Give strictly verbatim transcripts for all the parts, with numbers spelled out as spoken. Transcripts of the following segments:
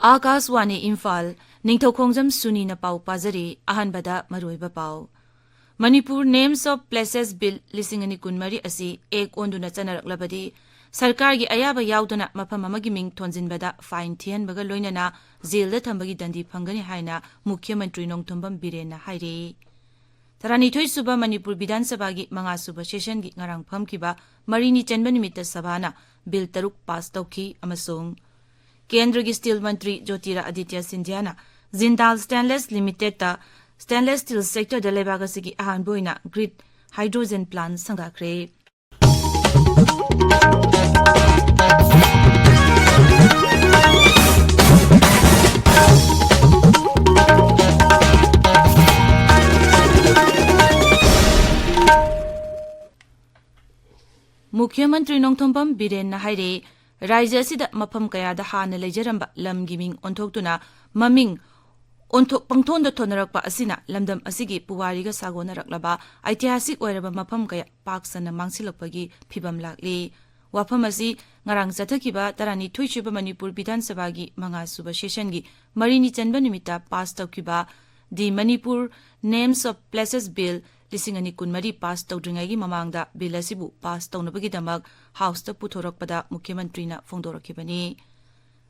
ꯑꯥꯀꯥꯁꯋꯥꯅꯤ ꯏꯝꯐꯥꯜ, ꯅꯤꯡꯊꯧꯈꯣꯡꯖꯝ ꯁꯨꯅꯤꯅ ꯄꯥꯎ ꯄꯥꯖꯔꯤ꯫ ꯑꯍꯥꯟꯕꯗ ꯃꯔꯨꯑꯣꯏꯕ ꯄꯥꯎ꯫ Manipur Names of Places Bill ꯂꯤꯁꯤꯡ ꯑꯅꯤ ꯀꯨꯟꯃꯔꯤ ꯑꯁꯤ ꯑꯦꯛ ꯑꯣꯟꯗꯨꯅ ꯆꯠꯅꯔꯛꯂꯕꯗꯤ ꯁꯔꯀꯥꯔꯒꯤ ꯑꯌꯥꯕ ꯌꯥꯎꯗꯅ ꯃꯐꯝ ꯑꯃꯒꯤ ꯃꯤꯡ ꯊꯣꯟꯖꯤꯟꯕꯗ ꯐꯥꯏꯟ ꯊꯤꯍꯟꯕꯒ ꯂꯣꯏꯅꯅ ꯖꯦꯜꯗ ꯊꯝꯕꯒꯤ ꯗꯟꯗꯤ ꯐꯪꯒꯅꯤ ꯍꯥꯏꯅ ꯃꯨꯈ꯭ꯌ ꯃꯟꯇ꯭ꯔꯤ ꯅꯣꯡꯊꯣꯝꯕꯝ ꯕꯤꯔꯦꯟꯅ ꯍꯥꯏꯔꯤ꯫ ꯇꯔꯥꯅꯤꯊꯣꯏ ꯁꯨꯕ ꯃꯅꯤꯄꯨꯔ ꯕꯤꯙꯥꯟ ꯁꯚꯥꯒꯤ ꯃꯉꯥ ꯁꯨꯕ ꯁꯦꯁꯟꯒꯤ ꯉꯔꯥꯡ ꯐꯝꯈꯤꯕ ꯃꯔꯤꯅꯤ ꯆꯟꯕ ꯅꯨꯃꯤꯠꯇ ꯁꯚꯥꯅ ꯕꯤꯜ ꯇꯔꯨꯛ ꯄꯥꯁ ꯇꯧꯈꯤ ꯑꯃꯁꯨꯡ ꯀꯦꯟꯗ꯭ꯔꯒꯤ ꯁ꯭ꯇꯤꯜ ꯃꯟꯇ꯭ꯔꯤ ꯖꯣꯇꯤꯔꯥꯗꯤꯇ꯭ꯌ ꯁꯤꯟꯙ꯭ꯌꯥꯅ ꯖꯤꯟꯗꯥꯜ ꯁ꯭ꯇꯦꯟꯂꯦꯁ ꯂꯤꯃꯤꯇꯦꯗꯇ ꯁ꯭ꯇꯦꯟꯂꯦꯁ ꯁ꯭ꯇꯤꯜ ꯁꯦꯛꯇꯔꯗ ꯂꯩꯕꯥꯛ ꯑꯁꯤꯒꯤ ꯑꯍꯥꯟꯕ ꯑꯣꯏꯅ ꯒ꯭ꯔꯤꯟ ꯍꯥꯏꯗ꯭ꯔꯣꯖꯦꯟ ꯄ꯭ꯂꯥꯟꯠ ꯁꯪꯒꯥꯈ꯭ꯔꯦ꯫ ꯃꯨꯈ꯭ꯌ ꯃꯟꯇ꯭ꯔꯤ ꯅꯣꯡꯊꯣꯝꯕꯝ ꯕꯤꯔꯦꯟꯅ ꯍꯥꯏꯔꯦ, ꯔꯥꯖ꯭ꯌ ꯑꯁꯤꯗ ꯃꯐꯝ ꯀꯌꯥꯗ ꯍꯥꯟꯅ ꯂꯩꯖꯔꯝꯕ ꯂꯝꯒꯤ ꯃꯤꯡ ꯑꯣꯟꯊꯣꯛꯇꯨꯅ ꯃꯃꯤꯡ ꯑꯣꯟꯊꯣꯛ-, ꯄꯪꯊꯣꯟꯗ ꯊꯣꯟꯅꯔꯛꯄ ꯑꯁꯤꯅ ꯂꯝꯗꯝ ꯑꯁꯤꯒꯤ ꯄꯨꯋꯥꯔꯤꯒ ꯁꯥꯒꯣꯟꯅꯔꯛꯂꯕ ꯑꯩꯇꯤꯍꯥꯁꯤꯛ ꯑꯣꯏꯔꯕ ꯃꯐꯝ ꯀꯌꯥ ꯄꯥꯛ ꯁꯟꯅ ꯃꯥꯡꯁꯤꯜꯂꯛꯄꯒꯤ ꯐꯤꯚꯝ ꯂꯥꯛꯂꯤ꯫ ꯋꯥꯐꯝ ꯑꯁꯤ ꯉꯔꯥꯡ ꯆꯠꯊꯈꯤꯕ ꯇꯔꯥꯅꯤꯊꯣꯏ ꯁꯨꯕ ꯃꯅꯤꯄꯨꯔ ꯕꯤꯙꯥꯟ ꯁꯚꯥꯒꯤ ꯃꯉꯥ ꯁꯨꯕ ꯁꯦꯁꯟꯒꯤ ꯃꯔꯤꯅꯤ ꯆꯟꯕ ꯅꯨꯃꯤꯠꯇ ꯄꯥꯁ ꯇꯧꯈꯤꯕ The Manipur Names of Places Bill ꯂꯤꯁꯤꯡ ꯑꯅꯤ ꯀꯨꯟꯃꯔꯤ ꯄꯥꯁ ꯇꯧꯗ꯭ꯔꯤꯉꯩꯒꯤ ꯃꯃꯥꯡꯗ ꯕꯤꯜ ꯑꯁꯤꯕꯨ ꯄꯥꯁ ꯇꯧꯅꯕꯒꯤꯗꯃꯛ ꯍꯥꯎꯁꯇ ꯄꯨꯊꯣꯔꯛꯄꯗ ꯃꯨꯈ꯭ꯌ ꯃꯟꯇ꯭ꯔꯤꯅ ꯐꯣꯡꯗꯣꯔꯛꯈꯤꯕꯅꯤ꯫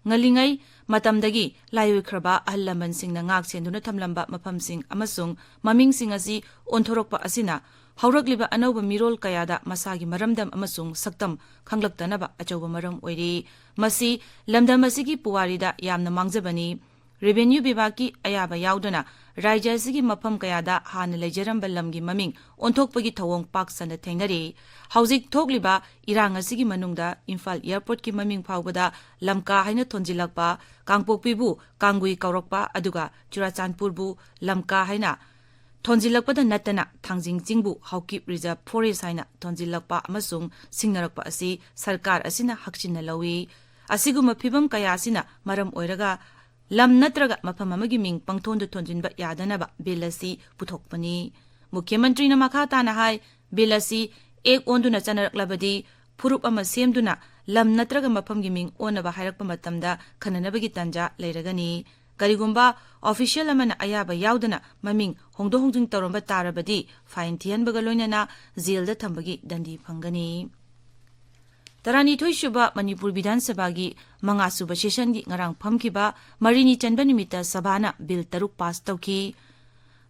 ꯉꯜꯂꯤꯉꯩ ꯃꯇꯝꯗꯒꯤ ꯂꯥꯏꯑꯣꯏꯈ꯭ꯔꯕ ꯑꯍꯜ ꯂꯃꯟꯁꯤꯡꯅ ꯉꯥꯛ ꯁꯦꯟꯗꯨꯅ ꯊꯝꯂꯝꯕ ꯃꯐꯝꯁꯤꯡ ꯑꯃꯁꯨꯡ ꯃꯃꯤꯡꯁꯤꯡ ꯑꯁꯤ ꯑꯣꯟꯊꯣꯔꯛꯄ ꯑꯁꯤꯅ ꯍꯧꯔꯛꯂꯤꯕ ꯑꯅꯧꯕ ꯃꯤꯔꯣꯜ ꯀꯌꯥꯗ ꯃꯁꯥꯒꯤ ꯃꯔꯝꯗꯝ ꯑꯃꯁꯨꯡ ꯁꯛꯇꯝ ꯈꯪꯂꯛꯇꯅꯕ ꯑꯆꯧꯕ ꯃꯔꯝ ꯑꯣꯏꯔꯤ꯫ ꯃꯁꯤ ꯂꯝꯗꯝ ꯑꯁꯤꯒꯤ ꯄꯨꯋꯥꯔꯤꯗ ꯌꯥꯝꯅ ꯃꯥꯡꯖꯕꯅꯤ꯫ ꯔꯦꯚꯦꯅ꯭ꯌꯨ ꯕꯤꯚꯥꯒꯀꯤ ꯑꯌꯥꯕ ꯌꯥꯎꯗꯅ ꯔꯥꯖ꯭ꯌ ꯑꯁꯤꯒꯤ ꯃꯐꯝ ꯀꯌꯥꯗ ꯍꯥꯟꯅ ꯂꯩꯖꯔꯝꯕ ꯂꯝꯒꯤ ꯃꯃꯤꯡ ꯑꯣꯟꯊꯣꯛꯄꯒꯤ ꯊꯧꯑꯣꯡ ꯄꯥꯛ ꯁꯟꯅ ꯊꯦꯡꯅꯔꯤ꯫ ꯍꯧꯖꯤꯛ ꯊꯣꯛꯂꯤꯕ ꯏꯔꯥꯡ ꯑꯁꯤꯒꯤ ꯃꯅꯨꯡꯗ ꯏꯝꯐꯥꯜ ꯑꯦꯌꯔꯄꯣꯔꯠꯀꯤ ꯃꯃꯤꯡ ꯐꯥꯎꯕꯗ ꯂꯝꯀꯥ ꯍꯥꯏꯅ ꯊꯣꯟꯖꯤꯜꯂꯛꯄ, ꯀꯥꯡꯄꯣꯛꯄꯤꯕꯨ ꯀꯥꯡꯒꯨꯏ ꯀꯧꯔꯛꯄ, ꯑꯗꯨꯒ ꯆꯨꯔꯥꯆꯥꯟꯄꯨꯔꯕꯨ ꯂꯝꯀꯥ ꯍꯥꯏꯅ ꯊꯣꯟꯖꯤꯜꯂꯛꯄꯗ ꯅꯠꯇꯅ ꯊꯥꯡꯖꯤꯡ ꯆꯤꯡꯕꯨ ꯍꯥꯎꯀꯤꯞ ꯔꯤꯖꯔꯚ ꯐꯣꯔꯦꯁ ꯍꯥꯏꯅ ꯊꯣꯟꯖꯤꯜꯂꯛꯄ ꯑꯃꯁꯨꯡ ꯁꯤꯡꯅꯔꯛꯄ ꯑꯁꯤ ꯁꯔꯀꯥꯔ ꯑꯁꯤꯅ ꯍꯛꯆꯤꯟꯅ ꯂꯧꯏ꯫ ꯑꯁꯤꯒꯨꯝꯕ ꯐꯤꯚꯝ ꯀꯌꯥ ꯑꯁꯤꯅ ꯃꯔꯝ ꯑꯣꯏꯔꯒ ꯂꯝ ꯅꯠꯇ꯭ꯔꯒ ꯃꯐꯝ ꯑꯃꯒꯤ ꯃꯤꯡ ꯄꯪꯊꯣꯟꯗ ꯊꯣꯟꯖꯤꯟꯕ ꯌꯥꯗꯅꯕ ꯕꯤꯜ ꯑꯁꯤ ꯄꯨꯊꯣꯛꯄꯅꯤ꯫ ꯃꯨꯈ꯭ꯌ ꯃꯟꯇ꯭ꯔꯤꯅ ꯃꯈꯥ ꯇꯥꯅ ꯍꯥꯏ, ꯕꯤꯜ ꯑꯁꯤ ꯑꯦꯛ ꯑꯣꯟꯗꯨꯅ ꯆꯠꯅꯔꯛꯂꯕꯗꯤ ꯐꯨꯔꯨꯞ ꯑꯃ ꯁꯦꯝꯗꯨꯅ ꯂꯝ ꯅꯠꯇ꯭ꯔꯒ ꯃꯐꯝꯒꯤ ꯃꯤꯡ ꯑꯣꯟꯅꯕ ꯍꯥꯏꯔꯛꯄ ꯃꯇꯝꯗ ꯈꯟꯅꯅꯕꯒꯤ ꯇꯥꯟꯖꯥ ꯂꯩꯔꯒꯅꯤ꯫ ꯀꯔꯤꯒꯨꯝꯕ ꯑꯣꯐꯤꯁꯤꯌꯦꯜ ꯑꯃꯅ ꯑꯌꯥꯕ ꯌꯥꯎꯗꯅ ꯃꯃꯤꯡ ꯍꯣꯡꯗꯣꯛ ꯍꯣꯡꯖꯤꯟ ꯇꯧꯔꯝꯕ ꯇꯥꯔꯕꯗꯤ ꯐꯥꯏꯟ ꯊꯤꯍꯟꯕꯒ ꯂꯣꯏꯅꯅ ꯖꯦꯜꯗ ꯊꯝꯕꯒꯤ ꯗꯟꯗꯤ ꯐꯪꯒꯅꯤ꯫ ꯇꯔꯥꯅꯤꯊꯣꯏ ꯁꯨꯕ ꯃꯅꯤꯄꯨꯔ ꯕꯤꯙꯥꯟ ꯁꯚꯥꯒꯤ ꯃꯉꯥ ꯁꯨꯕ ꯁꯦꯁꯟꯒꯤ ꯉꯔꯥꯡ ꯐꯝꯈꯤꯕ ꯃꯔꯤꯅꯤ ꯆꯟꯕ ꯅꯨꯃꯤꯠꯇ ꯁꯚꯥꯅ ꯕꯤꯜ ꯇꯔꯨꯛ ꯄꯥꯁ ꯇꯧꯈꯤ꯫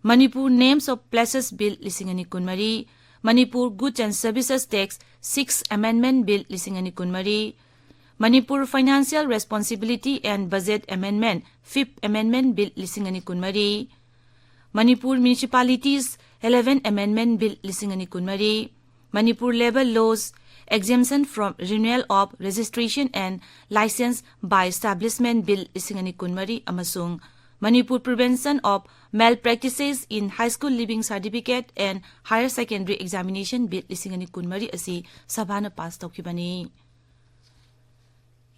Manipur Names of Places bill ꯂꯤꯁꯤꯡ ꯑꯅꯤ ꯀꯨꯟꯃꯔꯤ, Manipur Goods and Services Tax Sixth Amendment bill ꯂꯤꯁꯤꯡ ꯑꯅꯤ ꯀꯨꯟꯃꯔꯤ, Manipur Financial Responsibility and Budget Amendment Fifth Amendment bill ꯂꯤꯁꯤꯡ ꯑꯅꯤ ꯀꯨꯟꯃꯔꯤ, Manipur Municipalities Eleventh Amendment bill ꯂꯤꯁꯤꯡ ꯑꯅꯤ ꯀꯨꯟꯃꯔꯤ, Manipur Labour Laws Exemption from Renewal of Registration and License by Establishment bill ꯂꯤꯁꯤꯡ ꯑꯅꯤ ꯀꯨꯟꯃꯔꯤ ꯑꯃꯁꯨꯡ Manipur Prevention of Malpractices in High School Leaving Certificate and Higher Secondary Examination bill ꯂꯤꯁꯤꯡ ꯑꯅꯤ ꯀꯨꯟꯃꯔꯤ ꯑꯁꯤ ꯁꯚꯥꯅ ꯄꯥꯁ ꯇꯧꯈꯤꯕꯅꯤ꯫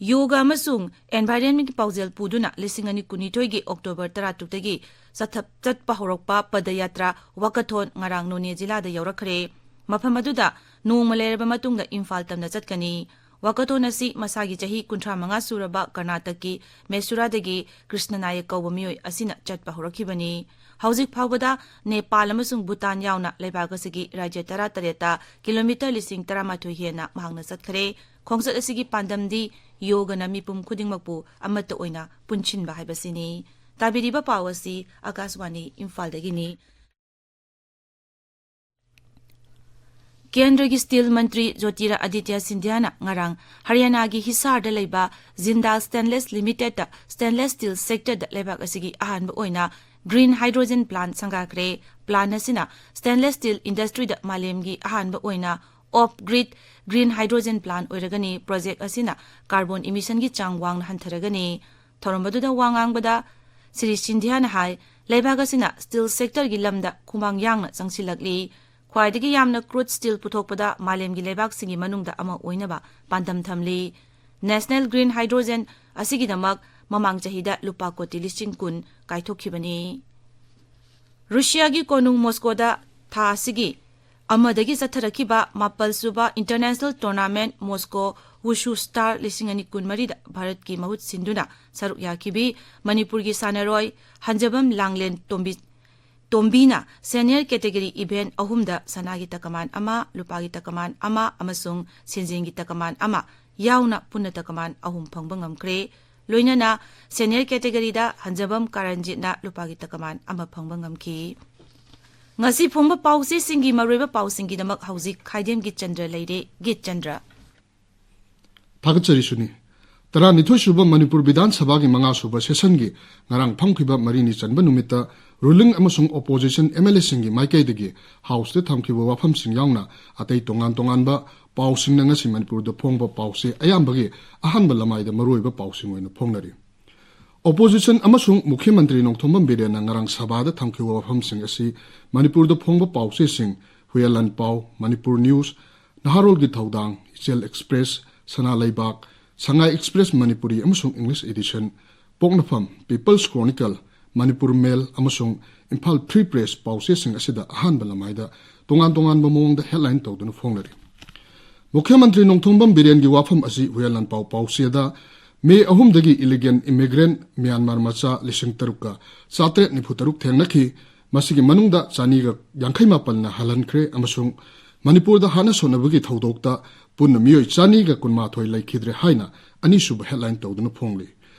ꯌꯣꯒ ꯑꯃꯁꯨꯡ ꯑꯦꯟꯚꯥꯏꯔꯟꯃꯦꯟꯒꯤ ꯄꯥꯎꯖꯦꯜ ꯄꯨꯗꯨꯅ ꯂꯤꯁꯤꯡ ꯑꯅꯤ ꯀꯨꯟꯅꯤꯊꯣꯏꯒꯤ ꯑꯣꯛꯇꯣꯕꯔ ꯇꯔꯥꯇꯔꯨꯛꯇꯒꯤ ꯆꯠꯊ-, ꯆꯠꯄ ꯍꯧꯔꯛꯄ ꯄꯗꯌꯥꯇ꯭ꯔꯥ ꯋꯥꯀꯊꯣꯟ ꯉꯔꯥꯡ ꯅꯣꯅꯦ ꯖꯤꯂꯥꯗ ꯌꯧꯔꯛꯈ꯭ꯔꯦ꯫ ꯃꯐꯝ ꯑꯗꯨꯗ ꯅꯣꯡꯃ ꯂꯩꯔꯕ ꯃꯇꯨꯡꯗ ꯏꯝꯐꯥꯜ ꯇꯝꯅ ꯆꯠꯀꯅꯤ꯫ ꯋꯥꯀꯊꯣꯟ ꯑꯁꯤ ꯃꯁꯥꯒꯤ ꯆꯍꯤ ꯀꯨꯟꯊ꯭ꯔꯥ ꯃꯉꯥ ꯁꯨꯔꯕ ꯀꯔꯅꯥꯇꯛꯀꯤ ꯃꯦꯁꯨꯔꯥꯗꯒꯤ ꯀ꯭ꯔꯤꯁꯅ ꯅꯥꯌꯛ ꯀꯧꯕ ꯃꯤꯑꯣꯏ ꯑꯁꯤꯅ ꯆꯠꯄ ꯍꯧꯔꯛꯈꯤꯕꯅꯤ꯫ ꯍꯧꯖꯤꯛ ꯐꯥꯎꯕꯗ ꯅꯦꯄꯥꯜ ꯑꯃꯁꯨꯡ ꯚꯨꯇꯥꯟ ꯌꯥꯎꯅ ꯂꯩꯕꯥꯛ ꯑꯁꯤꯒꯤ ꯔꯥꯖ꯭ꯌ ꯇꯔꯥꯇꯔꯦꯠꯇ ꯀꯤꯂꯣꯃꯤꯇꯔ ꯂꯤꯁꯤꯡ ꯇꯔꯥꯃꯥꯊꯣꯏ ꯍꯦꯟꯅ ꯃꯍꯥꯛꯅ ꯆꯠꯈ꯭ꯔꯦ꯫ ꯈꯣꯡꯆꯠ ꯑꯁꯤꯒꯤ ꯄꯥꯟꯗꯝꯗꯤ ꯌꯣꯒꯅ ꯃꯤꯄꯨꯝ ꯈꯨꯗꯤꯡꯃꯛꯄꯨ ꯑꯃꯠꯇ ꯑꯣꯏꯅ ꯄꯨꯟꯁꯤꯟꯕ ꯍꯥꯏꯕꯁꯤꯅꯤ꯫ ꯇꯥꯕꯤꯔꯤꯕ ꯄꯥꯎ ꯑꯁꯤ ꯑꯀꯥꯁꯕꯥꯅꯤ ꯏꯝꯐꯥꯜꯗꯒꯤꯅꯤ꯫ ꯀꯦꯟꯗ꯭ꯔꯒꯤ ꯁ꯭ꯇꯤꯜ ꯃꯟꯇ꯭ꯔꯤ ꯖꯣꯇꯤꯔꯥꯗꯤꯇ꯭ꯌ ꯁꯤꯟꯙ꯭ꯌꯥꯅ ꯉꯔꯥꯡ ꯍꯔꯤꯌꯥꯅꯥꯒꯤ ꯍꯤꯁꯥꯔꯗ ꯂꯩꯕ ꯖꯤꯟꯗꯥꯜ ꯁ꯭ꯇꯦꯟꯂꯦꯁ ꯂꯤꯃꯤꯇꯦꯗꯇ ꯁ꯭ꯇꯦꯟꯂꯦꯁ ꯁ꯭ꯇꯤꯜ ꯁꯦꯛꯇꯔꯗ ꯂꯩꯕꯥꯛ ꯑꯁꯤꯒꯤ ꯑꯍꯥꯟꯕ ꯑꯣꯏꯅ ꯒ꯭ꯔꯤꯟ ꯍꯥꯏꯗ꯭ꯔꯣꯖꯦꯟ ꯄ꯭ꯂꯥꯟꯠ ꯁꯪꯒꯥꯈ꯭ꯔꯦ꯫ ꯄ꯭ꯂꯥꯟꯠ ꯑꯁꯤꯅ ꯁ꯭ꯇꯦꯟꯂꯦꯁ ꯁ꯭ꯇꯤꯜ ꯏꯟꯗꯁꯇ꯭ꯔꯤꯗ ꯃꯥꯂꯦꯝꯒꯤ ꯑꯍꯥꯟꯕ ꯑꯣꯏꯅ of grid green hydrogen plant ꯑꯣꯏꯔꯒꯅꯤ꯫ ꯄ꯭ꯔꯣꯖꯦꯛ ꯑꯁꯤꯅ ꯀꯥꯔꯕꯣꯟ ꯏꯃꯤꯁꯟꯒꯤ ꯆꯥꯡ ꯋꯥꯡꯅ ꯍꯟꯊꯔꯒꯅꯤ꯫ ꯊꯧꯔꯝ ꯑꯗꯨꯗ ꯋꯥ ꯉꯥꯡꯕꯗ ꯁ꯭ꯔꯤ ꯁꯤꯟꯙꯤꯌꯥꯅ ꯍꯥꯏ, ꯂꯩꯕꯥꯛ ꯑꯁꯤꯅ ꯁ꯭ꯇꯤꯜ ꯁꯦꯛꯇꯔꯒꯤ ꯂꯝꯗ ꯈꯨꯃꯥꯡ ꯌꯥꯡꯅ ꯆꯪꯁꯤꯜꯂꯛꯂꯤ꯫ ꯈ꯭ꯋꯥꯏꯗꯒꯤ ꯌꯥꯝꯅ ꯀ꯭ꯔꯨꯗ ꯁ꯭ꯇꯤꯜ ꯄꯨꯊꯣꯛꯄꯗ ꯃꯥꯂꯦꯝꯒꯤ ꯂꯩꯕꯥꯛꯁꯤꯡꯒꯤ ꯃꯅꯨꯡꯗ ꯑꯃ ꯑꯣꯏꯅꯕ ꯄꯥꯟꯗꯝ ꯊꯝꯂꯤ꯫ National Green Hydrogen ꯑꯁꯤꯒꯤꯗꯃꯛ ꯃꯃꯥꯡ ꯆꯍꯤꯗ ꯂꯨꯄꯥ ꯀꯣꯇꯤ ꯂꯤꯁꯤꯡ ꯀꯨꯟ ꯀꯥꯏꯊꯣꯛꯈꯤꯕꯅꯤ꯫ ꯔꯨꯁꯤꯌꯥꯒꯤ ꯀꯣꯅꯨꯡ ꯃꯣꯁꯀꯣꯗ ꯊꯥ ꯑꯁꯤꯒꯤ ꯑꯃꯗꯒꯤ ꯆꯠꯊꯔꯛꯈꯤꯕ ꯃꯥꯄꯜ ꯁꯨꯕ International Tournament Moscow Wushu Star ꯂꯤꯁꯤꯡ ꯑꯅꯤ ꯀꯨꯟꯃꯔꯤꯗ ꯚꯥꯔꯠꯀꯤ ꯃꯍꯨꯠ ꯁꯤꯟꯗꯨꯅ ꯁꯔꯨꯛ ꯌꯥꯈꯤꯕꯤ ꯃꯅꯤꯄꯨꯔꯒꯤ ꯁꯥꯟꯅꯔꯣꯏ ꯍꯟꯖꯕꯝ ꯂꯥꯡꯂꯦꯟ ꯇꯣꯝꯕꯤ, ꯇꯣꯝꯕꯤꯅ senior category event ꯑꯍꯨꯝꯗ ꯁꯅꯥꯒꯤ ꯇꯀꯃꯥꯟ ꯑꯃ, ꯂꯨꯄꯥꯒꯤ ꯇꯀꯃꯥꯟ ꯑꯃ ꯑꯃꯁꯨꯡ ꯁꯦꯟꯖꯦꯡꯒꯤ ꯇꯀꯃꯥꯟ ꯑꯃ ꯌꯥꯎꯅ ꯄꯨꯟꯅ ꯇꯀꯃꯥꯟ ꯑꯍꯨꯝ ꯐꯪꯕ ꯉꯝꯈ꯭ꯔꯦ꯫ ꯂꯣꯏꯅꯅ senior categoryꯗ ꯍꯟꯖꯕꯝ ꯀꯥꯔꯟꯖꯤꯠꯅ ꯂꯨꯄꯥꯒꯤ ꯇꯀꯃꯥꯟ ꯑꯃ ꯐꯪꯕ ꯉꯝꯈꯤ꯫ ꯉꯁꯤ ꯐꯣꯡꯕ ꯄꯥꯎꯆꯦꯁꯤꯡꯒꯤ ꯃꯔꯨꯑꯣꯏꯕ ꯄꯥꯎꯁꯤꯡꯒꯤꯗꯃꯛ ꯍꯧꯖꯤꯛ ꯈꯥꯏꯗꯦꯝꯒꯤ ꯆꯟꯗ꯭ꯔ ꯂꯩꯔꯦ꯫ ꯒꯤꯠ ꯆꯟꯗ꯭ꯔ꯫ ꯊꯥꯒꯠꯆꯔꯤ ꯁꯨꯅꯤ꯫ ꯇꯔꯥꯅꯤꯊꯣꯏ ꯁꯨꯕ ꯃꯅꯤꯄꯨꯔ ꯕꯤꯙꯥꯟ ꯁꯚꯥꯒꯤ ꯃꯉꯥ ꯁꯨꯕ ꯁꯦꯁꯟꯒꯤ ꯉꯔꯥꯡ ꯐꯝꯈꯤꯕ ꯃꯔꯤꯅꯤ ꯆꯟꯕ ꯅꯨꯃꯤꯠꯇ ruling ꯑꯃꯁꯨꯡ opposition MLAꯁꯤꯡꯒꯤ ꯃꯥꯏꯀꯩꯗꯒꯤ Houseꯇ ꯊꯝꯈꯤꯕ ꯋꯥꯐꯝꯁꯤꯡ ꯌꯥꯎꯅ ꯑꯇꯩ ꯇꯣꯉꯥꯟ ꯇꯣꯉꯥꯟꯕ ꯄꯥꯎꯁꯤꯡꯅ ꯉꯁꯤ ꯃꯅꯤꯄꯨꯔꯗ ꯐꯣꯡꯕ ꯄꯥꯎꯆꯦ ꯑꯌꯥꯝꯕꯒꯤ ꯑꯍꯥꯟꯕ ꯂꯃꯥꯏꯗ ꯃꯔꯨꯑꯣꯏꯕ ꯄꯥꯎꯁꯤꯡ ꯑꯣꯏꯅ ꯐꯣꯡꯅꯔꯤ꯫ Opposition ꯑꯃꯁꯨꯡ ꯃꯨꯈ꯭ꯌ ꯃꯟꯇ꯭ꯔꯤ ꯅꯣꯡꯊꯣꯝꯕꯝ ꯕꯤꯔꯦꯟꯅ ꯉꯔꯥꯡ ꯁꯚꯥꯗ ꯊꯝꯈꯤꯕ ꯋꯥꯐꯝꯁꯤꯡ ꯑꯁꯤ ꯃꯅꯤꯄꯨꯔꯗ ꯐꯣꯡꯕ ꯄꯥꯎꯆꯦꯁꯤꯡ ꯍꯨꯌꯦꯟ ꯂꯥꯟꯄꯥꯎ, ꯃꯅꯤꯄꯨꯔ ꯅ꯭ꯌꯨꯁ, ꯅꯍꯥꯔꯣꯜꯒꯤ ꯊꯧꯗꯥꯡ, ꯏꯆꯦꯜ ꯑꯦꯛꯁꯄ꯭ꯔꯦꯁ, ꯁꯅꯥ ꯂꯩꯕꯥꯛ, ꯁꯉꯥꯏ ꯑꯦꯛꯁꯄ꯭ꯔꯦꯁ ꯃꯅꯤꯄꯨꯔꯤ ꯑꯃꯁꯨꯡ English edition, ꯄꯣꯛꯅꯐꯝ, People's Chronicle, ꯃꯅꯤꯄꯨꯔ ꯃꯦꯜ ꯑꯃꯁꯨꯡ ꯏꯝꯐꯥꯜ ꯐ꯭ꯔꯤ ꯄ꯭ꯔꯦꯁ ꯄꯥꯎꯆꯦꯁꯤꯡ ꯑꯁꯤꯗ ꯑꯍꯥꯟꯕ ꯂꯃꯥꯏꯗ ꯇꯣꯉꯥꯟ ꯇꯣꯉꯥꯟꯕ ꯃꯑꯣꯡꯗ headline ꯇꯧꯗꯨꯅ ꯐꯣꯡꯅꯔꯤ꯫ ꯃꯨꯈ꯭ꯌ ꯃꯟꯇ꯭ꯔꯤ ꯅꯣꯡꯊꯣꯝꯕꯝ ꯕꯤꯔꯦꯟꯒꯤ ꯋꯥꯐꯝ ꯑꯁꯤ ꯍꯨꯌꯦꯟ ꯂꯥꯟꯄꯥꯎ ꯄꯥꯎꯆꯦꯗ ꯃꯦ ꯑꯍꯨꯝꯗꯒꯤ illegal immigrant ꯃ꯭ꯌꯥꯟꯃꯥꯔ ꯃꯆꯥ ꯂꯤꯁꯤꯡ ꯇꯔꯨꯛꯀ ꯆꯥꯇ꯭ꯔꯦꯠ ꯅꯤꯐꯨ ꯇꯔꯨꯛ ꯊꯦꯡꯅꯈꯤ꯫ ꯃꯁꯤꯒꯤ ꯃꯅꯨꯡꯗ ꯆꯅꯤꯒ ꯌꯥꯡꯈꯩ ꯃꯥꯄꯜꯅ ꯍꯜꯍꯟꯈ꯭ꯔꯦ ꯑꯃꯁꯨꯡ ꯃꯅꯤꯄꯨꯔꯗ ꯍꯥꯠꯅ ꯁꯣꯟꯅꯕꯒꯤ ꯊꯧꯗꯣꯛꯇ ꯄꯨꯟꯅ ꯃꯤꯑꯣꯏ ꯆꯅꯤꯒ ꯀꯨꯟꯃꯥꯊꯣꯏ ꯂꯩꯈꯤꯗ꯭ꯔꯦ ꯍꯥꯏꯅ ꯑꯅꯤꯁꯨꯕ headline ꯇꯧꯗꯨꯅ ꯐꯣꯡꯂꯤ꯫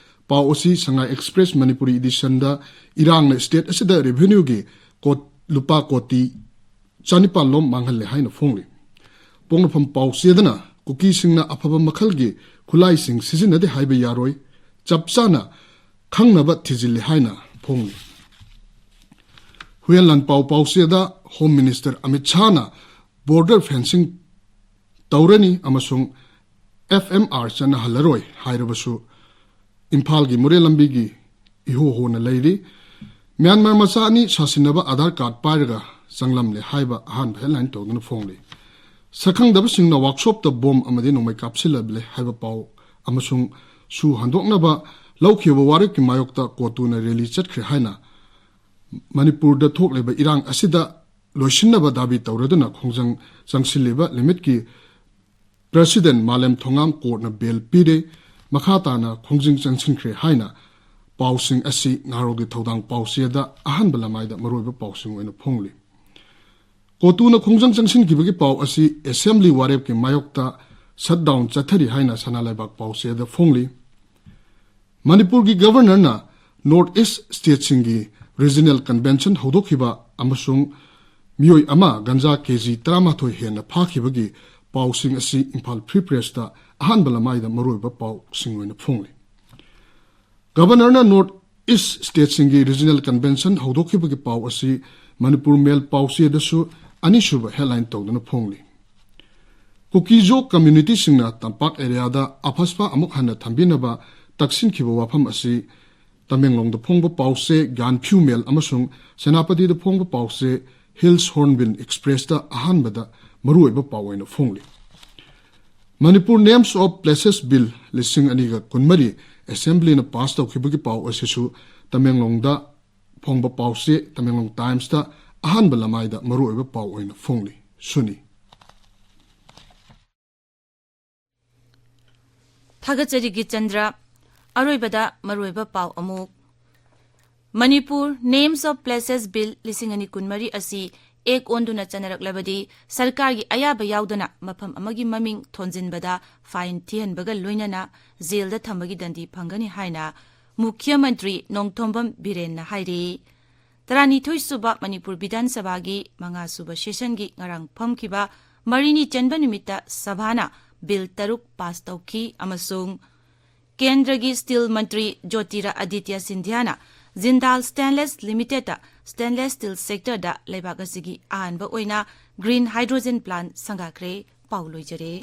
ꯄꯥꯎ ꯑꯁꯤ ꯁꯉꯥꯏ ꯑꯦꯛꯁꯄ꯭ꯔꯦꯁ ꯃꯅꯤꯄꯨꯔꯤ editionꯗ ꯏꯔꯥꯡꯅ state ꯑꯁꯤꯗ revenueꯒꯤ ꯀꯣ-, ꯂꯨꯄꯥ ꯀꯣꯇꯤ ꯆꯅꯤꯄꯥꯜ ꯂꯣꯝ ꯃꯥꯡꯍꯜꯂꯦ ꯍꯥꯏꯅ ꯐꯣꯡꯂꯤ꯫ ꯄꯣꯛꯅꯐꯝ ꯄꯥꯎꯆꯦꯗꯅ ꯀꯨꯀꯤꯁꯤꯡꯅ ꯑꯐꯕ ꯃꯈꯜꯒꯤ ꯈꯨꯠꯂꯥꯏꯁꯤꯡ ꯁꯤꯖꯤꯟꯅꯗꯦ ꯍꯥꯏꯕ ꯌꯥꯔꯣꯏ, ꯆꯞ ꯆꯥꯅ ꯈꯪꯅꯕ ꯊꯤꯖꯤꯜꯂꯤ ꯍꯥꯏꯅ ꯐꯣꯡꯂꯤ꯫ ꯍꯨꯌꯦꯟ ꯂꯥꯟꯄꯥꯎ ꯄꯥꯎꯆꯦꯗ Home Minister Amit ꯁꯥꯍꯅ border fencing ꯇꯧꯔꯅꯤ ꯑꯃꯁꯨꯡ FMR ꯆꯠꯅꯍꯜꯂꯔꯣꯏ ꯍꯥꯏꯔꯕꯁꯨ ꯏꯝꯐꯥꯜꯒꯤ ꯃꯣꯔꯦ ꯂꯝꯕꯤꯒꯤ ꯏꯍꯣ ꯍꯣꯅ ꯂꯩꯔꯤ꯫ ꯃ꯭ꯌꯥꯟꯃꯥꯔ ꯃꯆꯥ ꯑꯅꯤ ꯁꯥꯁꯤꯟꯅꯕ ꯑꯥꯙꯥꯔ ꯀꯥꯔꯗ ꯄꯥꯏꯔꯒ ꯆꯪꯂꯝꯂꯦ ꯍꯥꯏꯕ ꯑꯍꯥꯟꯕ headline ꯇꯧꯗꯨꯅ ꯐꯣꯡꯂꯤ꯫ ꯁꯛꯈꯪꯗꯕꯁꯤꯡꯅ ꯋꯥꯛꯁꯣꯞꯇ ꯕꯣꯝ ꯑꯃꯗꯤ ꯅꯣꯡꯃꯩ ꯀꯥꯞꯁꯤꯜꯂꯕꯂꯦ ꯍꯥꯏꯕ ꯄꯥꯎ ꯑꯃꯁꯨꯡ ꯁꯨ ꯍꯟꯗꯣꯛꯅꯕ ꯂꯧꯈꯤꯕ ꯋꯥꯔꯦꯞꯀꯤ ꯃꯥꯌꯣꯛꯇ ꯀꯣꯇꯨꯅ ꯔꯦꯂꯤ ꯆꯠꯈ꯭ꯔꯦ ꯍꯥꯏꯅ ꯃꯅꯤꯄꯨꯔꯗ ꯊꯣꯛꯂꯤꯕ ꯏꯔꯥꯡ ꯑꯁꯤꯗ ꯂꯣꯏꯁꯤꯟꯅꯕ ꯗꯥꯕꯤ ꯇꯧꯔꯗꯨꯅ ꯈꯣꯡꯖꯪ ꯆꯪꯁꯤꯜꯂꯤꯕ ꯂꯤꯃꯤꯠꯀꯤ ꯄ꯭ꯔꯦꯁꯤꯗꯦꯟ ꯃꯥꯂꯦꯝ ꯊꯣꯉꯥꯝ ꯀꯣꯔꯠꯅ ꯕꯦꯜ ꯄꯤꯔꯦ꯫ ꯃꯈꯥ ꯇꯥꯅ ꯈꯣꯡꯖꯪ ꯆꯪꯁꯤꯟꯈ꯭ꯔꯦ ꯍꯥꯏꯅ ꯄꯥꯎꯁꯤꯡ ꯑꯁꯤ ꯉꯥꯔꯣꯜꯒꯤ ꯊꯧꯗꯥꯡ ꯄꯥꯎꯆꯦꯗ ꯑꯍꯥꯟꯕ ꯂꯃꯥꯏꯗ ꯃꯔꯨꯑꯣꯏꯕ ꯄꯥꯎꯁꯤꯡ ꯑꯣꯏꯅ ꯐꯣꯡꯂꯤ꯫ ꯀꯣꯇꯨꯅ ꯈꯣꯡꯖꯪ ꯆꯪꯁꯤꯟꯈꯤꯕꯒꯤ ꯄꯥꯎ ꯑꯁꯤ ꯑꯦꯁꯦꯝꯕ꯭ꯂꯤ ꯋꯥꯔꯦꯞꯀꯤ ꯃꯥꯌꯣꯛꯇ ꯁꯠꯗꯥꯎꯟ ꯆꯠꯊꯔꯤ ꯍꯥꯏꯅ ꯁꯅꯥ ꯂꯩꯕꯥꯛ ꯄꯥꯎꯆꯦꯗ ꯐꯣꯡꯂꯤ꯫ ꯃꯅꯤꯄꯨꯔꯒꯤ ꯒꯕꯔꯅꯔꯅ ꯅꯣꯔꯠ ꯏꯁ ꯁ꯭ꯇꯦꯠꯁꯤꯡꯒꯤ ꯔꯤꯖꯅꯦꯜ ꯀꯟꯚꯦꯟꯁꯟ ꯍꯧꯗꯣꯛꯈꯤꯕ ꯑꯃꯁꯨꯡ ꯃꯤꯑꯣꯏ ꯑꯃ ꯒꯟꯖꯥ ꯀꯦꯖꯤ ꯇꯔꯥꯃꯥꯊꯣꯏ ꯍꯦꯟꯅ ꯐꯥꯈꯤꯕꯒꯤ ꯄꯥꯎꯁꯤꯡ ꯑꯁꯤ ꯏꯝꯐꯥꯜ ꯐ꯭ꯔꯤ ꯄ꯭ꯔꯦꯁꯇ ꯑꯍꯥꯟꯕ ꯂꯃꯥꯏꯗ ꯃꯔꯨꯑꯣꯏꯕ ꯄꯥꯎꯁꯤꯡ ꯑꯣꯏꯅ ꯐꯣꯡꯂꯤ꯫ ꯒꯕꯔꯅꯔꯅ ꯅꯣꯔꯠ ꯏꯁ ꯁ꯭ꯇꯦꯠꯁꯤꯡꯒꯤ ꯔꯤꯖꯅꯦꯜ ꯀꯟꯚꯦꯟꯁꯟ ꯍꯧꯗꯣꯛꯈꯤꯕꯒꯤ ꯄꯥꯎ ꯑꯁꯤ ꯃꯅꯤꯄꯨꯔ ꯃꯦꯜ ꯄꯥꯎꯆꯦꯗꯁꯨ ꯑꯅꯤꯁꯨꯕ ꯍꯦꯗꯂꯥꯏꯟ ꯇꯧꯗꯨꯅ ꯐꯣꯡꯂꯤ꯫ ꯀꯨꯀꯤꯖꯣ ꯀꯝꯃ꯭ꯌꯨꯅꯤꯇꯤꯁꯤꯡꯅ ꯇꯝꯄꯥꯛ ꯑꯦꯔꯤꯌꯥꯗ ꯑꯐꯁꯄꯥ ꯑꯃꯨꯛ ꯍꯟꯅ ꯊꯝꯕꯤꯅꯕ ꯇꯛꯁꯤꯟꯈꯤꯕ ꯋꯥꯐꯝ ꯑꯁꯤ ꯇꯃꯦꯡꯂꯣꯡꯗ ꯐꯣꯡꯕ ꯄꯥꯎꯆꯦ ꯒ꯭ꯌꯥꯟꯐ꯭ꯌꯨ ꯃꯦꯜ ꯑꯃꯁꯨꯡ ꯁꯦꯅꯥꯄꯇꯤꯗ ꯐꯣꯡꯕ ꯄꯥꯎꯆꯦ ꯍꯤꯜꯁ ꯍꯣꯔꯟꯕꯤꯜ ꯑꯦꯛꯁꯄ꯭ꯔꯦꯁꯇ ꯑꯍꯥꯟꯕꯗ ꯃꯔꯨꯑꯣꯏꯕ ꯄꯥꯎ ꯑꯣꯏꯅ ꯐꯣꯡꯂꯤ꯫ Manipur names of places bill ꯂꯤꯁꯤꯡ ꯑꯅꯤꯒ ꯀꯨꯟꯃꯔꯤ ꯑꯦꯁꯦꯝꯕ꯭ꯂꯤꯅ ꯄꯥꯁ ꯇꯧꯈꯤꯕꯒꯤ ꯄꯥꯎ ꯑꯁꯤꯁꯨ ꯇꯃꯦꯡꯂꯣꯡꯗ ꯐꯣꯡꯕ ꯄꯥꯎꯆꯦ ꯇꯃꯦꯡꯂꯣꯡ ꯇꯥꯏꯝꯁꯇ ꯑꯍꯥꯟꯕ ꯂꯃꯥꯏꯗ ꯃꯔꯨꯑꯣꯏꯕ ꯄꯥꯎ ꯑꯣꯏꯅ ꯐꯣꯡꯂꯤ꯫ ꯁꯨꯅꯤ꯫ ꯊꯥꯒꯠꯆꯔꯤ ꯒꯤꯆꯟꯗ꯭ꯔ꯫ ꯑꯔꯣꯏꯕꯗ ꯃꯔꯨꯑꯣꯏꯕ ꯄꯥꯎ ꯑꯃꯨꯛ꯫ Manipur names of places bill ꯂꯤꯁꯤꯡ ꯑꯅꯤ ꯀꯨꯟꯃꯔꯤ ꯑꯁꯤ ꯑꯦꯛ ꯑꯣꯟꯗꯨꯅ ꯆꯠꯅꯔꯛꯂꯕꯗꯤ ꯁꯔꯀꯥꯔꯒꯤ ꯑꯌꯥꯕ ꯌꯥꯎꯗꯅ ꯃꯐꯝ ꯑꯃꯒꯤ ꯃꯃꯤꯡ ꯊꯣꯟꯖꯤꯟꯕꯗ ꯐꯥꯏꯟ ꯊꯤꯍꯟꯕꯒ ꯂꯣꯏꯅꯅ ꯖꯦꯜꯗ ꯊꯝꯕꯒꯤ ꯗꯟꯗꯤ ꯐꯪꯒꯅꯤ ꯍꯥꯏꯅ ꯃꯨꯈ꯭ꯌ ꯃꯟꯇ꯭ꯔꯤ ꯅꯣꯡꯊꯣꯝꯕꯝ ꯕꯤꯔꯦꯟꯅ ꯍꯥꯏꯔꯤ꯫ ꯇꯔꯥꯅꯤꯊꯣꯏ ꯁꯨꯕ ꯃꯅꯤꯄꯨꯔ ꯕꯤꯙꯥꯟ ꯁꯚꯥꯒꯤ ꯃꯉꯥ ꯁꯨꯕ ꯁꯦꯁꯟꯒꯤ ꯉꯔꯥꯡ ꯐꯝꯈꯤꯕ ꯃꯔꯤꯅꯤ ꯆꯟꯕ ꯅꯨꯃꯤꯠꯇ ꯁꯚꯥꯅ ꯕꯤꯜ ꯇꯔꯨꯛ ꯄꯥꯁ ꯇꯧꯈꯤ ꯑꯃꯁꯨꯡ ꯀꯦꯟꯗ꯭ꯔꯒꯤ ꯁ꯭ꯇꯤꯜ ꯃꯟꯇ꯭ꯔꯤ ꯖꯣꯇꯤꯔꯥꯗꯤꯇ꯭ꯌ ꯁꯤꯟꯙ꯭ꯌꯥꯅ ꯖꯤꯟꯗꯥꯜ ꯁ꯭ꯇꯦꯟꯂꯦꯁ ꯂꯤꯃꯤꯇꯦꯗꯇ ꯁ꯭ꯇꯦꯟꯂꯦꯁ ꯁ꯭ꯇꯤꯜ ꯁꯦꯛꯇꯔꯗ ꯂꯩꯕꯥꯛ ꯑꯁꯤꯒꯤ ꯑꯍꯥꯟꯕ ꯑꯣꯏꯅ ꯒ꯭ꯔꯤꯟ ꯍꯥꯏꯗ꯭ꯔꯣꯖꯦꯟ ꯄ꯭ꯂꯥꯟꯠ ꯁꯪꯒꯥꯈ꯭ꯔꯦ꯫ ꯄꯥꯎ ꯂꯣꯏꯖꯔꯦ꯫